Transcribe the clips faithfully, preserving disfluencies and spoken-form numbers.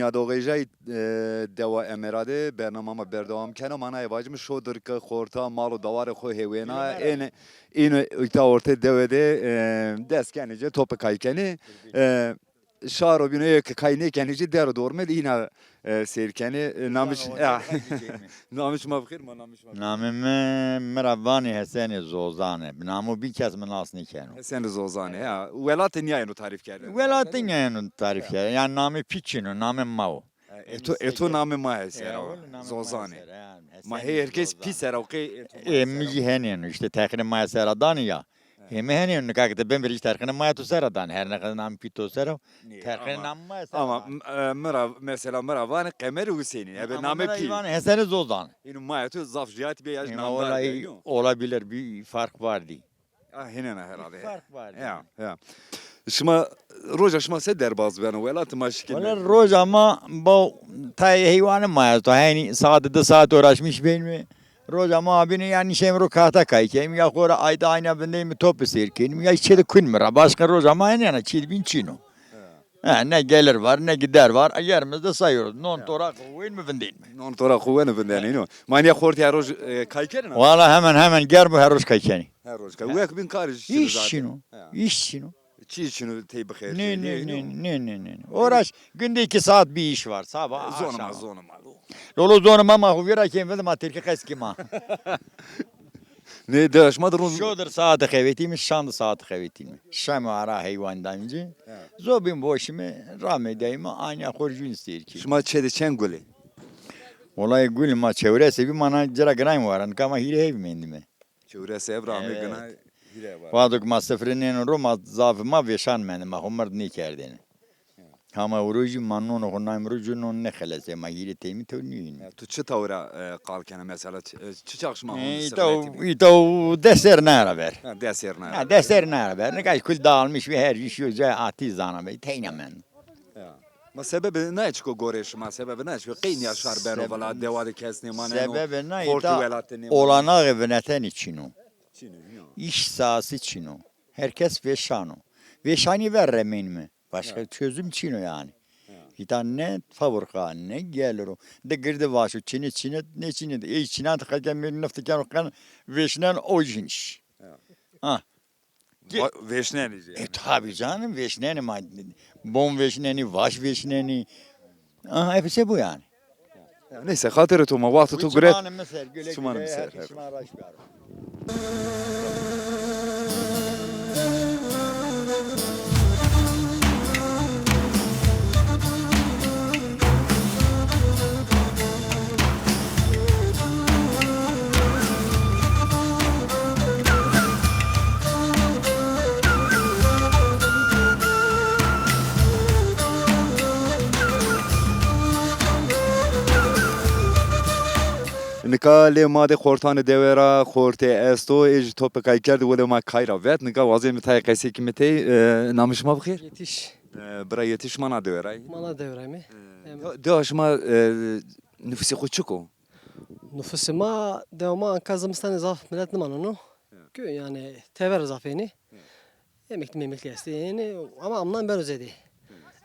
Ya do gejay, e, dewa Emera de bernama ma berdewam keno. Manayê vacime şodir ke xorta mal û dawarê xo hêwêna. Ên, ên îta ortê dewe de, e, dest kenê ci, tope kay kenê. E, şaro bîno ê ke kay nêkenê ci, der û dormê de îna, e, seyr kenê. E, namê şima, namê şima bi xêr, ma namê şima bi xêr. Namê mi, mi ra vanê Hesenê Zozane. Namo bîn kes mi nas nêkeno. Hesenê Zozane, ya. Welatê nîya yeno tarîf kerdene. Welatê nîya yeno tarîf kerdene. Yanî namê pî çin o, namê ma o. E, to, e, to namê ma yê ser a. Zozane. Ma hê her kes pî ser a, qey e to ma yê ser a. E, mi jî henêno, îşte texrê ma yê ser a danê ya. Hê mi henêno, nika ke ti bimrî, îşte texrê ma yê to ser a danê. Her ne qede namê pî to ser a. Terxê namê ma ser. Ama, e, mi ra, mesela mi ra vanê Qemerê Husênî, ebe namê pî. Vanê Hesenê Zozan. Îno ma yê to zaf jîyatî bê ya jî namdar bê. Olabilir, bir fark vardı. Ah, hinena herhalde. Bir fark vardı. Ya, ya. Şima, roja şima se derbaz beno, welatê ma şikîn. Wala roja ma baw tayê heywanê ma esto. Heynî saate di saat uğraşmış benîme. Roja ma abîne ya nişeyme ro kata kay keyme, ya xora ayda ayna vindeyme tope seyr kenîme, ya çê de kunîme ra. Başka roja ma henêna çê de bîn çin o. Ha, ne gelir var, ne gider var. Yerimizde sayıyoruz. Non torak wenîme vindenîme. Non torak wenîme vindenîme. Ma nîya xortî her roj, e, kay kenê na? Wala hemen hemen germ o, her roj kay kenê. Her roj kay. Wek bîn karê ci çin o zaten. Îş çin o. Îş çin o. Çî çin o tey bixercê. Ne, ne, ne, ne, ne, ne. Uğraş, günde iki saat bir iş var. Sabah, akşam. Zonê ma, zonê ma. Lolo zonê ma, ma xo vîra kên vinde, ma tirkî qesî kî ma. Ne, dewa şima de ron. Şodir saate xewetîme, şan de saate xewetîme. Şeme ara heywan dayme ci. Zobîn boşîme, ramê deyme, anya xo jûn seyr kîme. Şima çê de çend gul ê? Wellahî gul ma çewres ê bî, ma na ci ra ginayme wara, nika ma hîrê heyv mendîme. Çewres ev ra amê gina hîrê wara. Wexto ke ma sifre nêno ro, ma zafê ma vêşan mendîme, ma xo mird nêkerdêne. Hama ewro jî ma nonê xo nayme ro, ci non nêxelesê, ma hîrê teyme tew nîyînme. Ya, tu çi tewra, e, qal kena mesela, çi, e, çi çax şima honde sifre tîne? Îta û des serr naye ra ver. Ha, des serr naye ra ver. Ha, des serr naye ra ver. Nika kul dağılmış bî, her jî şîyo cayê atî zana bî, teyna mendo. Ya. Ma sebebê naye çik o gorê şima? Sebebê naye çik o? Qey nîya şar beno vila, dewa de kes nêmaneno, xortî welatê nêmaneno. Olanaxê vinetene çin o. Çin o, ya. Îş sahası çin o. Her kes vêşan o. Vêşanîye ver remenîme. Başka çözüm çin o yanî. Ya. Îta ne fabrika, ne gelir o. De girdi vaşo, çinê çinê, nêçinê de. Ey çinan de qe ke mêrî nifte keno qen vêşnen o jîn iş. Ya. Ha. Va-, vêşnenî jî. E, tabii canım, vêşnenî ma. Bon vêşnenî, vaş vêşnenî. Aha, hepsi bu yani. Ya, neyse, xatirê to ma, wextê to guret. Çimanê mi ser, güle güle, her çiman raşt baro. Nika lê ma de xortanê dewe ra, xortê esto, ê jî tope kay kerd, wele ma kay ra vet. Nika wazeme tayê qesey kîme tey, e, namê şima bi xêr? Yetiş. E, bira Yetiş, ma na dewe ra yî? Ma na dewe ra yîme. E, dewa şima, e, nufusê xo çik o? Nufusê ma, dewa ma anka zimistanê zaf milet nêmaneno. Kö, yanî tever zaf ênê. Emekli memekli estê yanî, ama amnan beno zêde.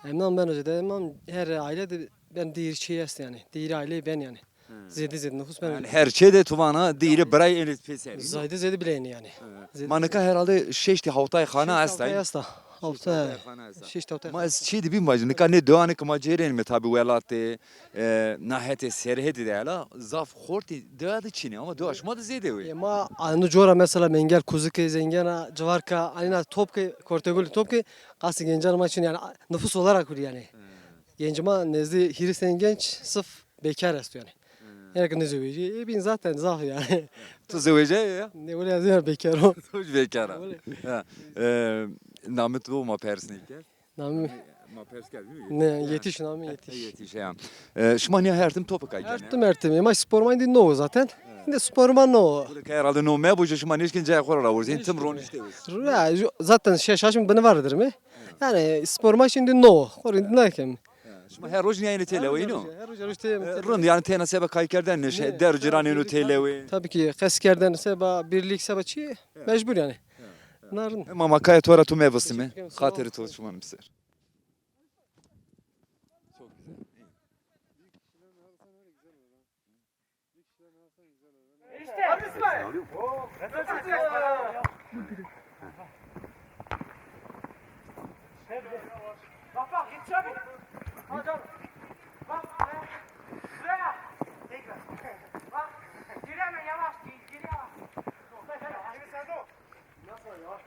Amnan beno zêde, ama her aile de ben di hîrê çê estê yanî. Di hîrê aile ben yanî. Zêde zêde nufus beno. Yanî her çê de tu vana di hîrê biray ênê pêserî. Zêde zêde bile ênê yanî. Ma nika herhalde şeştî hewtay xana esta. Şeştî hewtay esta. Hewtay. Şeştî hewtay. Ma ez çî de bîn vajî. Nika nê dewanê ke ma cêrênîme tabî welat de, e, na hetê serhedî de hela zaf xortî dewa de çin ê, ama dewa şima de zêde wê. E, ma eno cora mesela Mengel, Kuzike, Zengena, Civarka, anîna Topke, Kortegulî, Topke, qasê gencanê ma çin yanî, nufus olarak kulî yanî. Gencê ma nezdî hîris tene genç sif bekar esto yanî. Yanî ke nêzewecî, e, bîn zaten zaf yanî. Tu zewecîyaye ya? Ne, wele ez ya bekar o. Tu jî bekar a. Wele. Ha. E, namê to ma pers nêkerd. Namê... Ma pers kerd, değil mi? Ne, Yetiş. Yetiş, namê Yetiş. Yetiş, ya. E, şima nîya her tim tope kay kenê? Her tim, her tim. Ma spor ma îndî no zaten. Îndî spor ma no. Wele ke herhalde no mebo, şima nêşkên cayê xo ra rawurz. Hên tim ronişte wis. Ya, zaten şeş heşt bin var dirme. Yanî spor ma îndî no. Xo rindî nakem. Şima her roj nîya ênê têleweyî, no? Her roj, her roj tê... E, rind, yanî têna seba kaykerdene, der û ciran êno têleweyî. Tabii ki, qesî kerdene seba birlik, seba çî, mecbur yanî. Na rind. Ema ma kaya to ra tu mevisîme. Teşekkür ederim, sağ ol. Xatirê to, şima mi ser. Enişte. Hadi İsmail. Bak bak, yetişelim. Hadi. Bak. Şuraya. Tekrar. Bak. Geri hemen yavaş, geri, geri yavaş. Nasıl yavaş?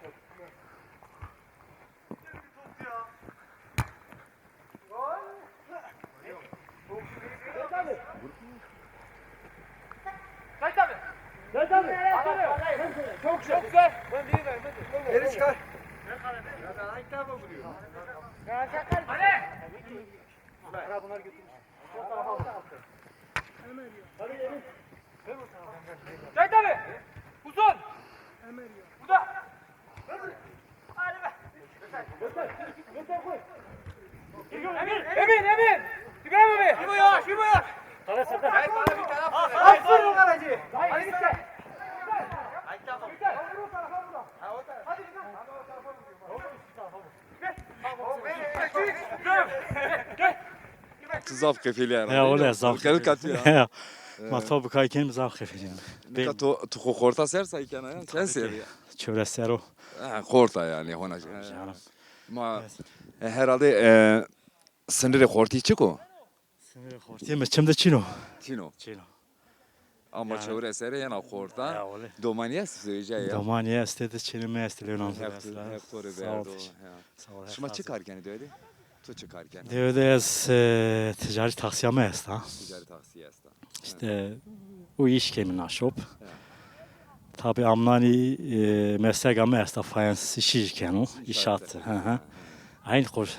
Çok güzel. Çok güzel. Geri çıkar. Cahit abi. Uzun. Burada. Hadi be. Emin, Emin, Emin. İbrahim abi. Şuraya, şuraya. Aferin o kaleci. Hadi işte. Hadi. Tu zaf qefelî herhalde. Ya, öyle zaf. Kel katî ya. Ya. Ma to bi kay ken zaf qefelî. Nika to, tu xo xorta ser say kena ya? Sen ser ya. Çewres ser o. Ha, xorta yani hona. Canım. Ma e, herhalde e, sınırê xortî çik o? Sınırê xortî mi çim de çin o. Çin o. Çin o. Ama çewre serê yena xorta. Ya, öyle. Domanî est zewecîyaye ya? Domanî est de, çênê mi est, Leonardo. Heq to rê verdo. Sağ ol. Şima çi kar kenî dewe de? To çi kar kenî? Dewe de ez e, ticarî taksîya mi esta. Ticarî taksîya esta. İşte o iş kemî naşop. Tabi amnanî e, mesleka mi esta, fayans işî keno, inşaat. Hı hı. Aynı koş.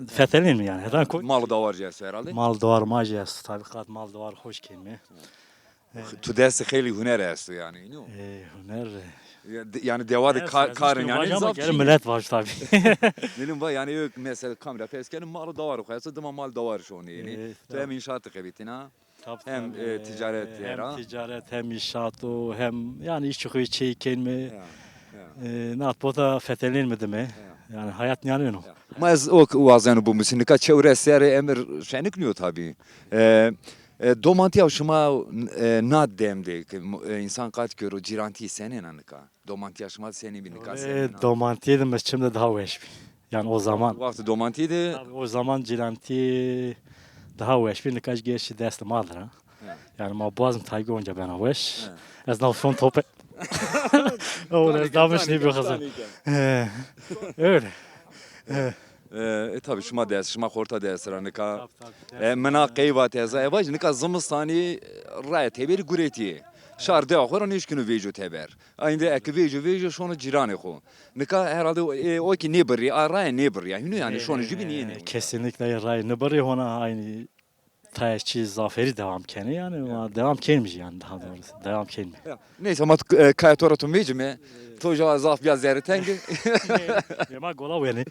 Fetelin mi yani? Hetan koy. Mal dawar jî esto herhalde. Mal dawar ma jî esto. Tabi qat mal dawar hoş kemî. Tu destê xeylî huner esto yani, ino? E, huner. Ya, de- yani dewa de ka- karın yani zaf çî. Gel millet var tabi. Dedim va yani yok mesela kamera pes gelin mal dawar xo esto, dima mal dawar şonî yani. Tu hem inşaat xebitîna. Hem e, ticaret hem yera. Ticaret hem inşaat o hem yani iş çıkıyor şey kelme. Ya, ya. E, nat bota fetelin mi deme. Yani hayat yanıyor. Ma ez o wazeno bimusî, nika çewres serre emir şenik nîyo tabî. E, e, domantîya şima e, na dem de ke, e, însan qat kero cîrantî senên a nika? Domantîya şima senî bî nika senên a? Domantîye de mi çim de daha weş bî. Yani o zaman. Wextê domantî de. Tabii o zaman cîrantî daha weş bî. Nika gerçi dest ma dir a. Yani ma boğazım taygı onca bena weş. Ez nav son tope. Oğlum ez damış ne bir kızım. Öyle. E, e, tabi şima dest, şima xorta dest ra nika. E, mina qeyva teza, e, vaj, nika zimistanî, e, raya teberî guretî. Şar dewa xo ra nêşkino vêjo teber. Ayndê eke vêjo vêjo şono cîranê xo. Nika herhalde e, o ki nêbirrî, a raya nêbirrî. Ya hîno yani şono jubî nêyêne. Kesinlikle raya nêbirrî, hona aynı tayê çî zaferî devam kenê yani, ma devam kenmî yani daha doğrusu. Devam kenmî. Ya, neyse ama e, kaya to ra to mecime, to ja zaf ya zerre tenge. Yema gola wenê.